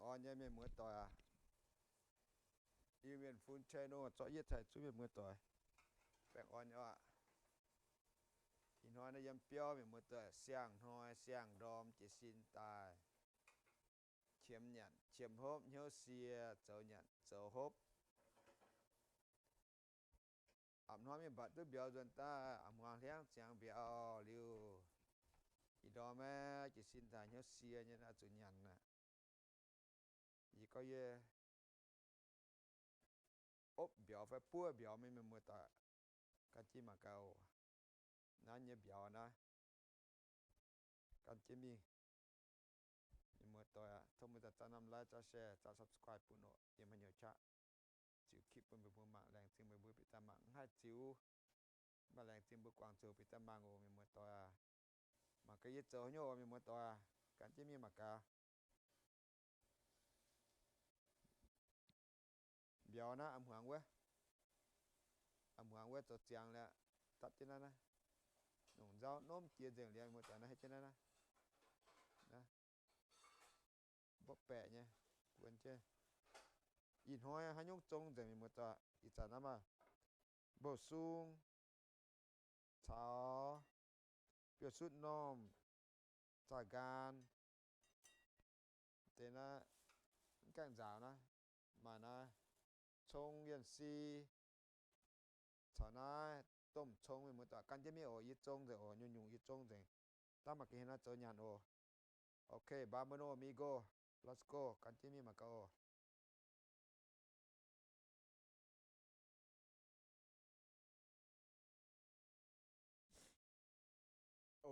Orn nyei mienh muoz doic aac, Iu-Mienh Fun channel zorqv yietv taaih zuov mienh muoz doic baengh orn nyei aqv. Ih hnoi naaiv yiem biauv mienh muoz doic, siang-hnoi siang-ndorm jiez sin daaih, qiemx nyanc qiemx hopv, hnyouv sie, zoux nyanc zoux hopv. A'hnoi mienh mbatc duqv mbiauz nzuonx daaih, a'hmuangx hliangv ziangx mbiauz liuz, ih ndorm aeqv, jiez sin daaih hnyouv sie nyei naaiv zuqc nyanc aqv. Yie gorngv yie opv mbiauz fai buov mbiauz mienh muoz doic, gan jienv mangc gaax oc. Naaiv nyei mbiauz naaiv gan jienv mingh. Mienh muoz doic aac, tov mbuo zaah norm like, zaah share, zaah subscribe bun oc. Yiem haaix nyungc qaqv ziux kipv bun mbuo mangc. Laengz zingh mbuo bieqc daaih mangc. Mv haih ziux, mv baac laengz zingh mbuo guangc ziouc bieqc daaih mangc oc mienh muoz doic aac. Mangc gaax yie zoux haaix nyungc oc mienh muoz doic aac, gan jienv mingh mangc gaax. Mbiauz naaiv a'hmuangx wuov, a'hmuangx wuov zoux ziangx liuz, dapv jienv naaiv naaiv, nongc nzauv nomv jiex nzengc liuz, mienh muoz doic, naaiv hietv jienv naaiv naaiv, mborqv baeqc nyei, guon jienv. Ih hnoi haaix nyungc zong nzengc mienh muoz doic, ih zanc naaiv maah, mbouh sung caux biouv-sutv normh, zaah nqaan, deix naaiv mv gaengh nzaaux naaiv, maaih naaiv cong yienh si caux naaiv domh cong mienh muoz doic, gan jienv mingh oc. Yie zong nzengc oc, nyungc-nyungc yie zong nzengc. Dangh mangc gaax haaix nor zoux nyanc oc. Ok, bye bye, amigo. Let's go, gan jienv mingh mangc gaax oc.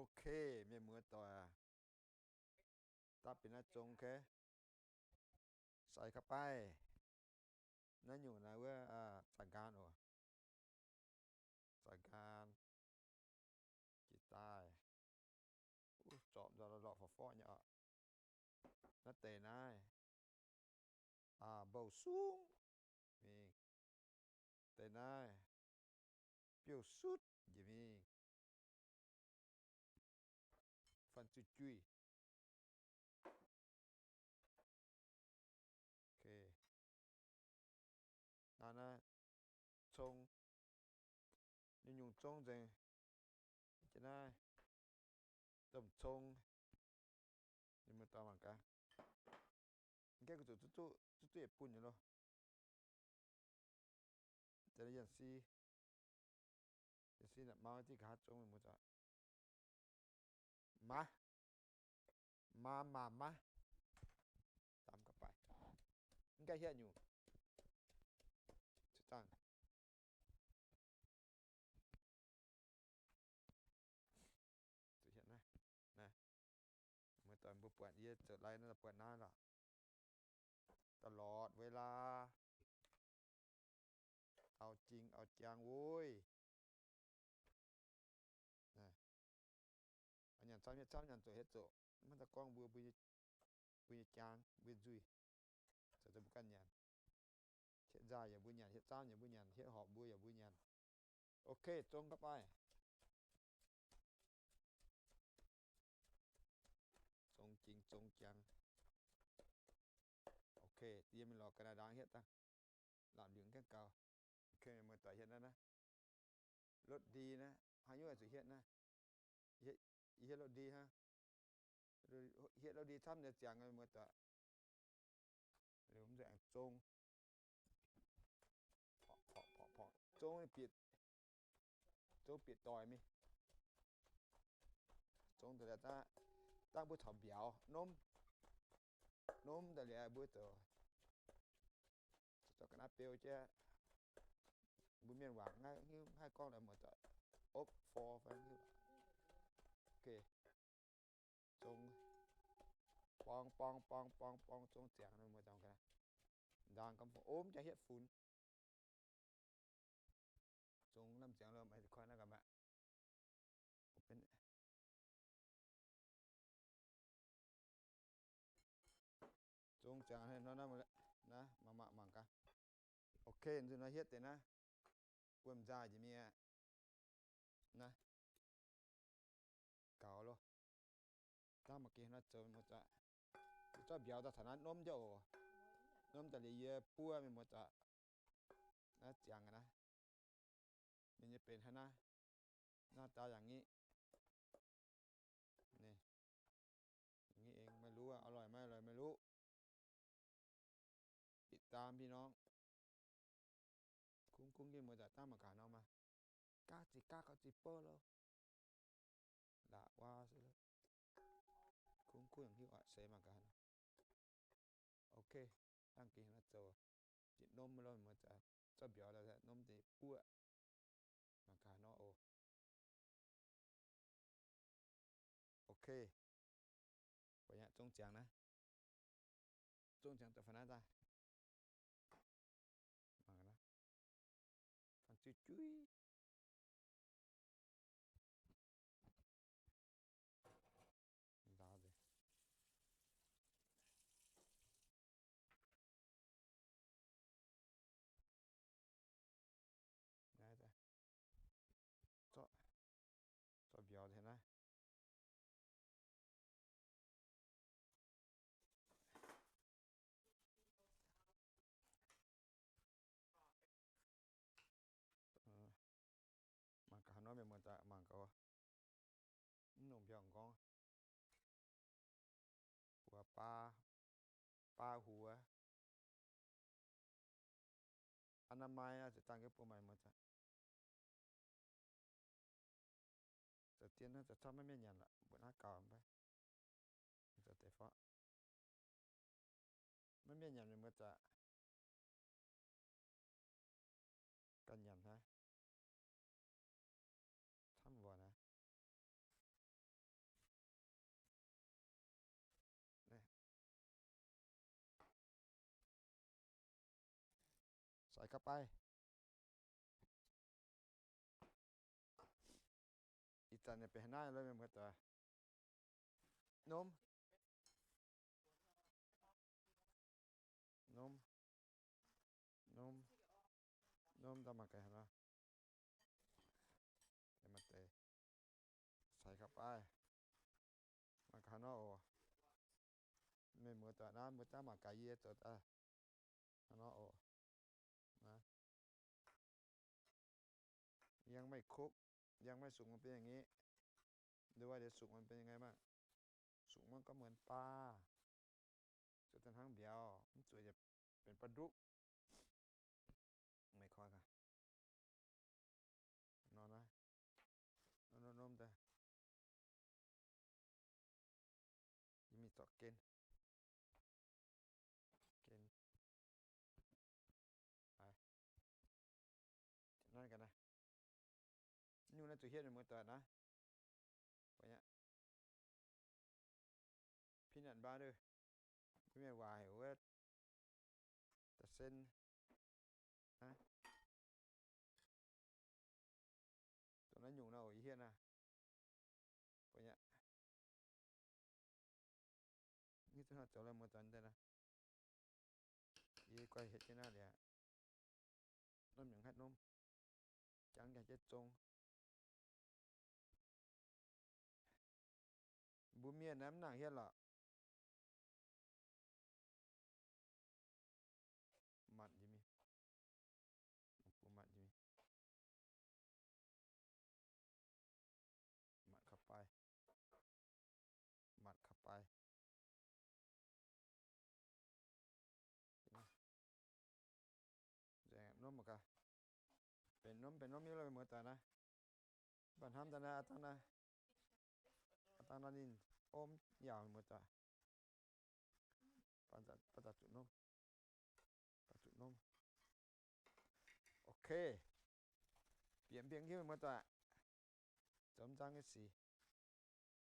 Ok, mienh muoz doic aac, dapv bieqc naaiv zong, ok. Sai ga'baiv. Naaiv nyungc naaiv wuov zaah nqaan oc. Zaah nqaan, jiex daaih. Uv, zorpc nzauh lorqc, forv-forv nyei oc. Naaiv deix naaiv mbouh sung mingh. Deix naaiv biouv-sutv njiec mingh. Fan zuiz-juih. Ok. Naaiv naaiv cong, nyungc-nyungc zong nzengc. Jiex naaiv domh cong, mienh muoz doic mangc gaax. Mv gaengh zuqc zuqv zuqv yietc bun nyei loh. Deix yienh si, yienh si naaic mau diqv nqa'haav zong mienh muoz doic. Maah, maah, maah, maah. Dam ga'baiv. Mv gaengh hietv nyungc. Zuqc zaangh. Zuqc hietv naaiv. Naaiv, mienh muoz doic, mbuo buatc yie zoux lai naaiv, buatc naaiv lorqc. ตลอดเวลา เอาจริงเอาจัง โว้ย Nyanc camv hietv camv, nyanc zoqc hietv zoqc, maiv daaih gorngv mbuo, mbuo nyei jaang, mbuo nyei nzuih, zoux daaih mbuo ganh nyanc. Hietv nzaaih yaac mbuo nyanc, hietv camv yaac mbuo nyanc, hietv horpc mbuo yaac mbuo nyanc. Ok, zong ga'baiv. Zong jing zong jangx. Ok, yie mingh lorz ga'naaiv ndaangc hietv daaih. Lamh liuz gaengh gaux. Ok, muoz-doic, hietv naaiv naaiv. Lotv ndie naaiv, haaix nyungc zuqc hietv naaiv? Hietv lotv ndie hnangv. Hietv lotv ndie camv nyei ziangx, muoz-doic. Liuz mv nzengc aengx zong. Zong bieqc, zong bieqc doic mingh. Zong daaih liuz, dangh mbuo taux mbiauz, nomv, nomv daaih liuz mbuo zoux, zoux ga'naaiv beu jienv. Mbuo mienh waac mv haih gorngv la'muoz-doic, opv for fai hiuv. Ok. Zong, borng borng borng borng borng, zong ziangx muoz-doic. Ndaang ga'mv fong, omv jaax hietv funx. Zong lamh ziangx lo, maiv koi naaiv gaax maah. Zong ziangx hnoi naaiv, naaiv mangc mangc gaax. Ok, nzunc nor hietv deix naaiv, wuom nzaaih njiec mingh aqv. Naaiv gaux loh. Dangh mangc gaax naaiv zoux muoz-doic. zorqv mbiauz daaih taux naaiv nomv jienv oc. Nomv daaih liuz yie buov mienh muoz-doic. Naaiv ziangx ga'naaiv. Ninh nyei benx hnangv naaiv. Naaiv dauh yangh nyiqv. Ninh, yangh nyiqv aengx maiv luv, aqv, aloih maiv aloih maiv luv. Bieqc daam mbiv norngv. Kungx kungx yie muoz-doic dangv mangc gaax nor maah. Gaav ziqc gaav gauh ziqc bouh loh. Laac wuov se loh. Kungx kungx yangh hiuv aqv, seix mangc gaax nor. Ok, dangh gengh naaiv zoux. Diqc nomv loh, muoz-doic, zorqv mbiauz daaih nomv deix buov. Mangc gaax nor oc. Ok. Buatc nyei, zong ziangx naaiv. Zong ziangx daaih faaux naaiv daaih. Mangc gaax naaiv. Fangx zuiz-juiv. Ndaauv nzengc. Naaiv daaih. Zorqv, zorqv mbiauz taux naaiv. Mangc gaax haaix nor mienh muoz-doic, mangc gaax. Mv nongc mbiauz m'nqorngv. Buoz baa, baa huox. Aa, naaiv maaih zuqc dangh jienv bun meih muoz-doic. Zoux dien hnangv, zoux camv maiv mienh nyanc lorqc, mbuo naaiv gaux mv baac. Zoux deix fov. Maiv mienh nyanc mienh muoz-doic. Ganh nyanc hnangv. Camv mbuo naaiv. Sai ga'baiv. Ih zanc ninh benx haaix naaiv loh mienh muoz-doic. Nomv. Nomv. Nomv. Nomv daaih mangc gaax haaix nor. Maaih deix. Sai ga'baiv. Mangc gaax haaix nor oc. Mienh muoz-doic naaiv mbuo daav mangc gaax yie zoux daaih haaix nor oc. Naaiv. Yangh maiv kupv, yangh maiv sungx benx yangh nyiqv. Nduov wuov deix sungx benx yangh nyiqv maah. Sungx maiv gorngv muonz baav. Zuqc daaih hnangv mbiauz, mv zuqc yaac benx ba'nduqv. Meih koi gaax. Nor naaiv. Nor, nor, norm daaih. Yie mingh zorc gen. Gen. Naaiv ga'naaiv. Nyungc naaiv zuqc hietv mienh muoz-doic naaiv. Peanut butter. Mbuo mienh waac heuc wuov da'sen. Naaiv. Dongh naaiv nyungc naaiv oc, yie hietv naaiv. Buatc nyei. Nitv duqv hnoi zoux lai muoz-doic deix naaiv. Yie guai hietv jienv naaiv liuz, norm mienh haih norm, jangx jangx jienv zong. Mbuo mienh naaiv mv nangc hietv lorqc. Matc jiex mingh. Mbuo matc jiex mingh. Matc ka'baiv. Matc ka'baiv. Nzengc norm mangc gaax. Benx norm, benx norm nyei loh mienh muoz-doic naaiv. Mv baac hnamv daaih naaiv, aav dangh naaiv, aav dangh naaiv ninh omv yaac mienh muoz-doic. Baac daaih zuqc norm. Baac zuqc norm. Ok. Bieqc mbienv jienv mienh muoz-doic. Zoux mv nzang nyei sic.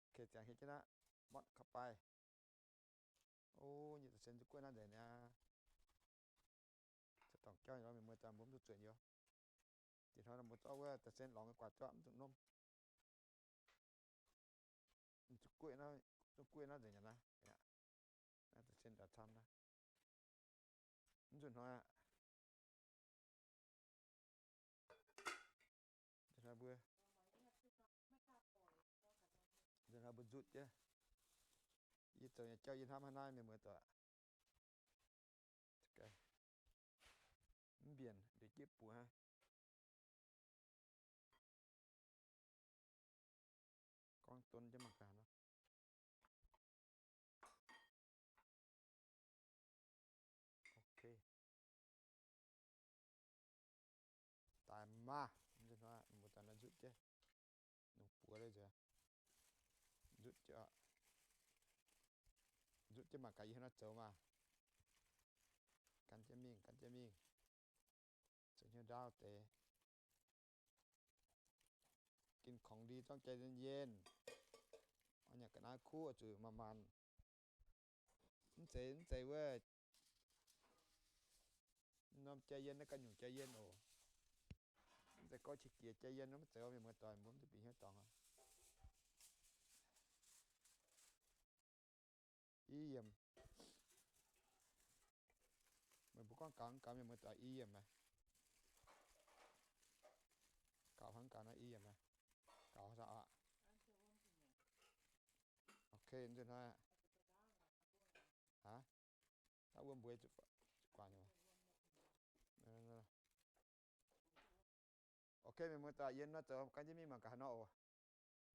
Ok, ziangx hietv jienv aqv. Matc ka'baiv. O, nyei da'sen zuqc gueiv naaiv nzengc niaa. Caux dorngc jauv nyei lorz mienh muoz-doic mbuo mv zuqc zuonc yoc. Diex hnoi nor mbuo zorqv wuov da'sen lorngx nyei guaax zorqv mv zuqc norm. Mv zuqc gueiv naaiv, zuqc gueiv naaiv nzengc nyei naaiv. Naaiv da'sen daaih camv naaiv. Mv zuqc hnoi aqv. Nzunc hnoi mbuo, nzunc hnoi mbuo nzutv jienv. Yie Zoux nyei jauv yie hnamv hnangv naaiv mienh muoz-doic. Mv mbienc nduqc jieqv buoz hnangv. Gorngv don jienv mangc gaax nor. Ok. Daaih maah, mv nzunc hnoi mbuo daaih nor nzutv jienv, nungx buoz leiz nzunc, nzutv jienv, nzutv jienv mangc gaax yie hnangv nor zoux maah. Gan jienv mingh, gan jienv mingh. Zoux hnyouv ndaauv deix. Gin ของดี zorngv jai yen-yen. Oix nyanc ga'naaiv kuv oix zuqc manc-manc. Mv zeiz, mv zeiz wuov norm jai yen naaiv ganh nyungc jai yen oc. Mv zeiz gorngv qiex jiez jai yen mv zeiz, mienh muoz-doic mbuo mv duqv bieqc hnyouv dorngx. I yiemc. Meih mbuo gorngv gaux gaux mienh muoz-doic i yiemc maah. Gaux hnangv gaux naaiv i yiemc maah. Gaux aqv. Ok, nzunc hnoi. Aa, wuom mbuo zuqc guangc nyei. Ok, mienh muoz-doic, yie nor zoux gan jienv mingh mangc gaax haaix nor oc.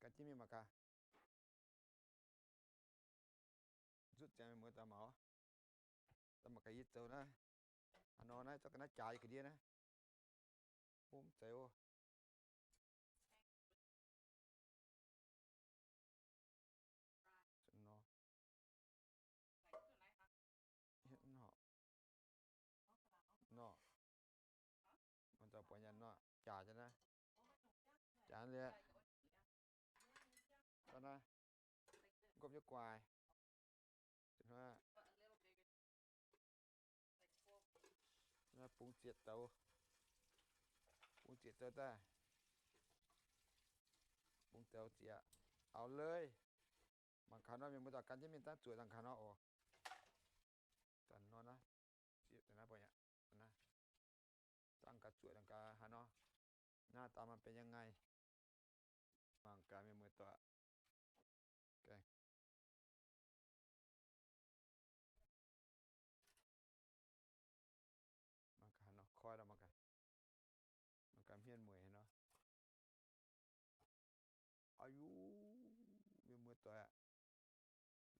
Gan jienv mingh mangc gaax. Nzutv ziangx mienh muoz-doic mangc oc. Daaih mangc gaax yie zoux naaiv. Haaix nor naaiv zorqv ga'naaiv jaax yie ga'ndiev naaiv. Mv zeiz oc. Nor, mienh muoz-doic buatc nyanc nor, jaax jienv naaiv. Jaax liuz, daaih naaiv, nqopv nyei guaax. Naaiv bungx zieqc douz, bungx zieqc douz daaih, bungx douz zieqc, auv-leiv. Mangc gaax nor, mienh muoz-doic gan jienv mingh dangh zuoqc dangh gaax nor oc. Dangh nor naaiv, zieqc dangh naaiv buatc aqv. Dangh gaax zuoqc dangh gaax haaix nor, หน้าตามันเป็นยังไง. Mangc gaax mienh muoz-doic. Mangc gaax nor, koi lorqc, mangc gaax, mangc gaax hmien mueic nor. Aa yuv, mienh muoz-doic aac,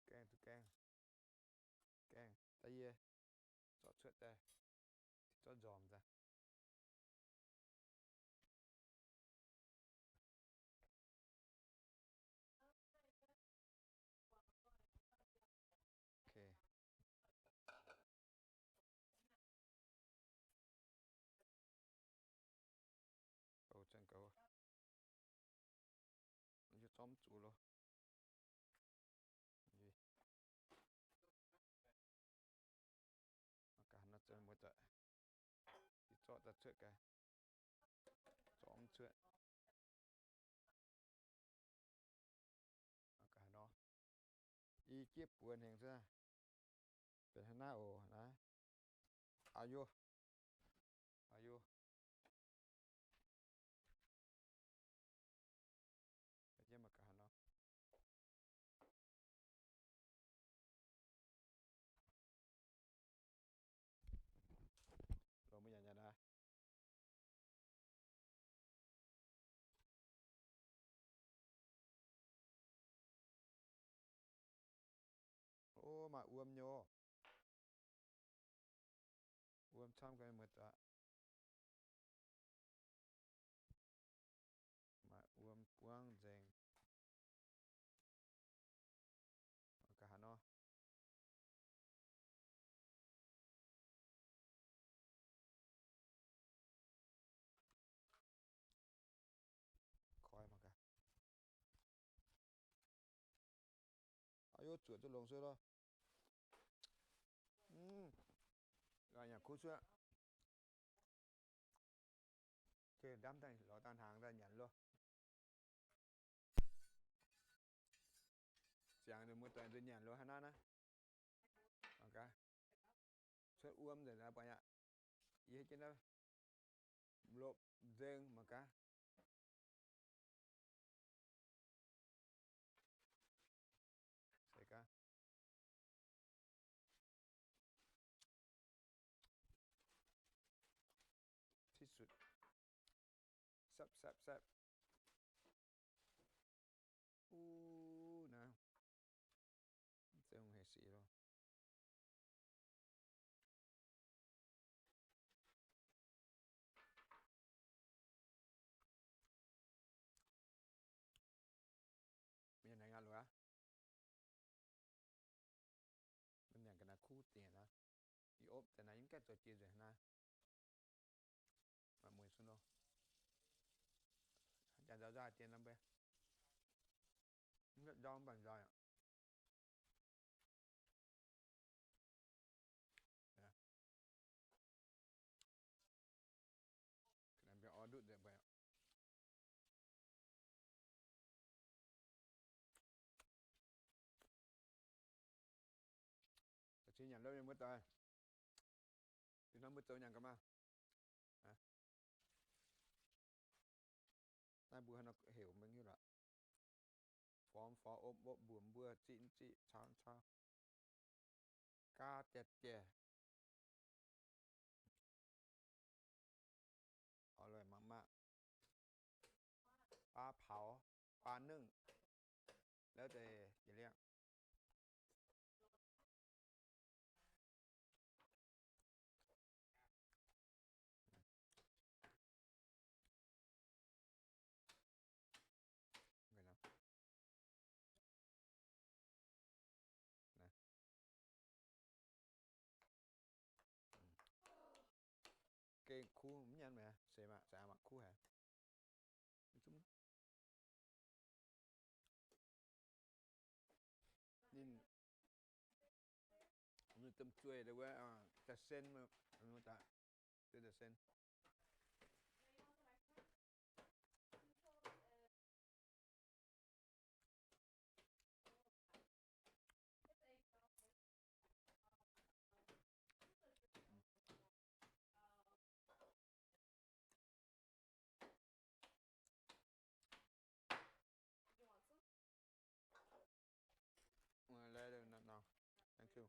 gaengh duqv gaengh, gaengh daaih yie zorqv cuotv daaih, zorqv nzormc daaih. Ok. Goux, goux. Yie zorqv mv zuqc loh. Mangc gaax nor, zoux muoz-doic, yie zorqv daaih cuotv gaax, zorqv mv cuotv. Mangc gaax nor, i jieqv buoz hengx cuotv, benx hnangv naaiv oc, naaiv. Aa yuv, aa yuv. Jienv mangc gaax haaix nor. Longc mbuo nyanc nyanc aqv. Ov, maaih wuom nyei. Wuom camv gaax muoz-doic. Maaih wuom buangv nzengc. Mangc gaax haaix nor. Koi mangc gaax. Aa yuv, zuoqc duqv longx sueih loh. Mv, nyanc kuv sueih. Kei ndamv daaih lorz daaih hnaangx daaih nyanc loh. Ziangx nzunc muoz-doic nzunc nyanc loh hnangv naaiv naaiv. Mangc gaax, cuotv wuom nzengc naaiv buatc yaac. Yie hietv jienv naaiv lopv nzengc mangc gaax. Seix gaax. saepv, saepv. Uv, naaiv, mv zeiz hungh hec sic loh. Mienh naaic ngaa luoqc aqv. Mienh ga'naaiv kuv dingc naaiv. Yie opv daaih naaiv yie mv gaengh zoux jiex nzengc naaiv. Mangc mueiz sun loh. Jaax nzauh nzaaih dien norm mbuo. Mv nzauh mv baac nzauh aqv. Ga'naaiv mbiauz orv ndutv nzengc mbuo aqv. Da'qi nyanc lov nyei muoz-doic. Ih hnoi mbuo zoux nyanc gaax maah. Naaiv mbuo haaix nor heuc mbuo hiuv lorqc. Forv forv, opv opv, mbuox mbuox, ziqv ziqv, cau cau, gaav jiex jiex. Orv loih mangc maah. Baa paux, baa nengv, lov deix jiex liangv. Gengh kuv mv nyanc meih, seix maah, seix aav mangc kuv haic. Ninh, ninh domh zueih wuov, da'sen, zueih da'sen. Later, no, no. Thank you.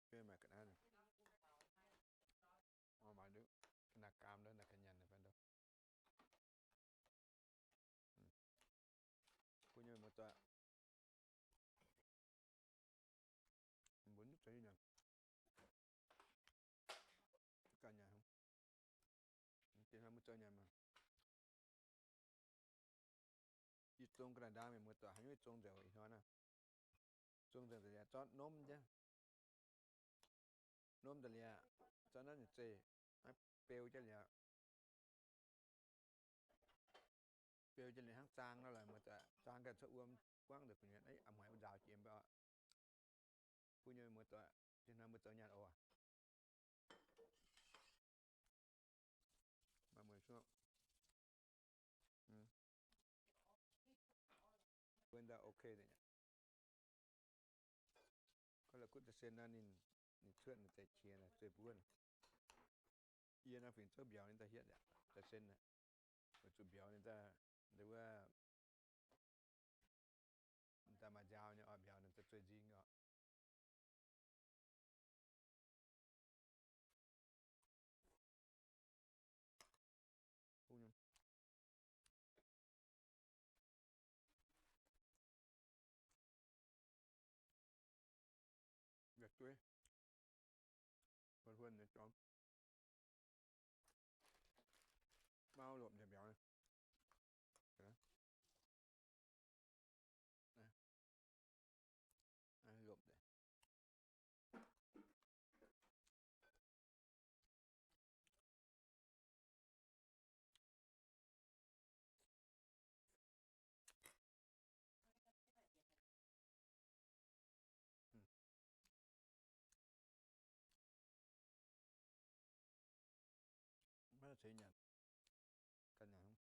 Mv maaih ga'naaiv, mv maaih ga'naaiv gaam ndau, naaiv ga'nyanc naaiv fai ndau. Kuv nyei muoz-doic, mbuo mv zoux nyanc, ganh nyanc, mv zoux nyanc maah. Yie zong ga'naaiv ndaang mienh muoz-doic haaix nyungc zong nzengc ih hnoi naaiv. Zong nzengc da'liac zorqv nomv jienv, nomv da'liac zorqv naaiv nyei zeih, naaiv beu jienv liuz, beu jienv liuz hnangv zaang nor lorqc, muoz-doic, zaang ganh cuotv wuom buangv nzengc gu'nyuoz, ih, a'hmueiz mbuo nzaaux jiex mbuo oc. Kuv nyei muoz-doic, ih hnoi mbuo zoux nyanc oc. Mangc mueiz suoqv. Wuov ndau ok deix. Gorngv la'kuqv da'sen nor ninh, ninh cuotv ninh deix qiex naaic zueih mbuov. Yie naaiv fingx zouv mbiauz ninh daaih hietv aqv, da'sen aqv. Weic zuqc mbiauz ninh daaih, wuov, daaih maaih nziaaux nyei oc, mbiauz ninh daaih zueih nzing oc. Yietc dueiv, huon huon nyei jorm, mau lopc nyei mbiauz. Lopc deix. Maiv zeiz nyanc, ganh nyanc.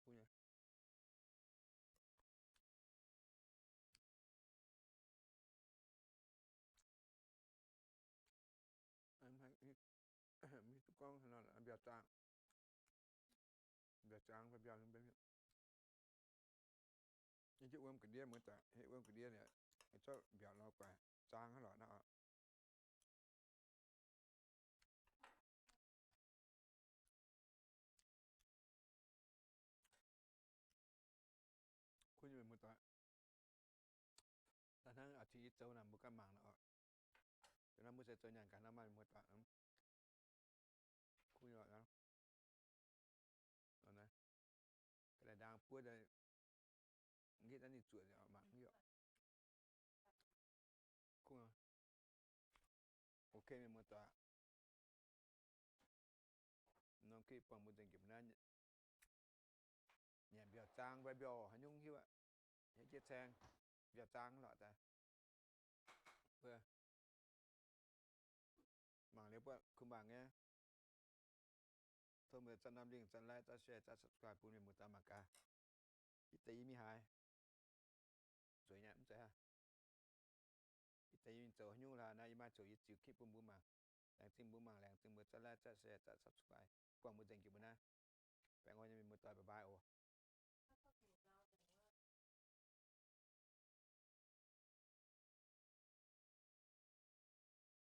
Kuv nyei. Mv hiuv duqv gorngv haaix nor, mbiauz zaang, mbiauz zaang fai mbiauz hmz. Yie jiex wuom ga'ndiev muoz-doic, wuom ga'ndiev liuz, Zorqv mbiaauc nor guaix zaang hnangv lorqc naaiv oc. Kuv nyei mienh muoz-doic, daaih hnangv a'cing yie zoux naaic mbuo ganh mangc nor oc. Da'naaiv mbuo se zoux nyanc gaax nor maaih mienh muoz-doic. Kuv nyei lorqc. Ga'naaiv ndaang buov, hitv naaiv ninh zuoqc mangc haaix. Ok, mienh muoz-doic, norm clip buangh mbuo nzengc jiex mbuo naaiv. Nyanc mbiaauc zaang fai mbiaauc haaix nyungc hiuv aqv, hiuv jienv caeng, mbiaauc zaang lorqc daaih. Mbuo mangc liuz buatc kuh mangc nyei, tov meih zanc norm link, zanc like, zanc share, zanc subscribe bun mienh muoz-doic mangc gaax. Hitv deix yie mingh haaix, zueiz nyei mv zeiz aqv. Hitv deix yie mingh zoux haaix nyungc lorqc naaiv, yie maaih zoux yie ziux clip bun mbuo mangc. Laengz zingh mbuo mangc, laengz zingh mbuo zanc like, zanc share, zanc subscribe, buangh mbuo nzengc jiex mbuo naaiv. Baengh orn nyei mienh muoz-doic, bye bye oc.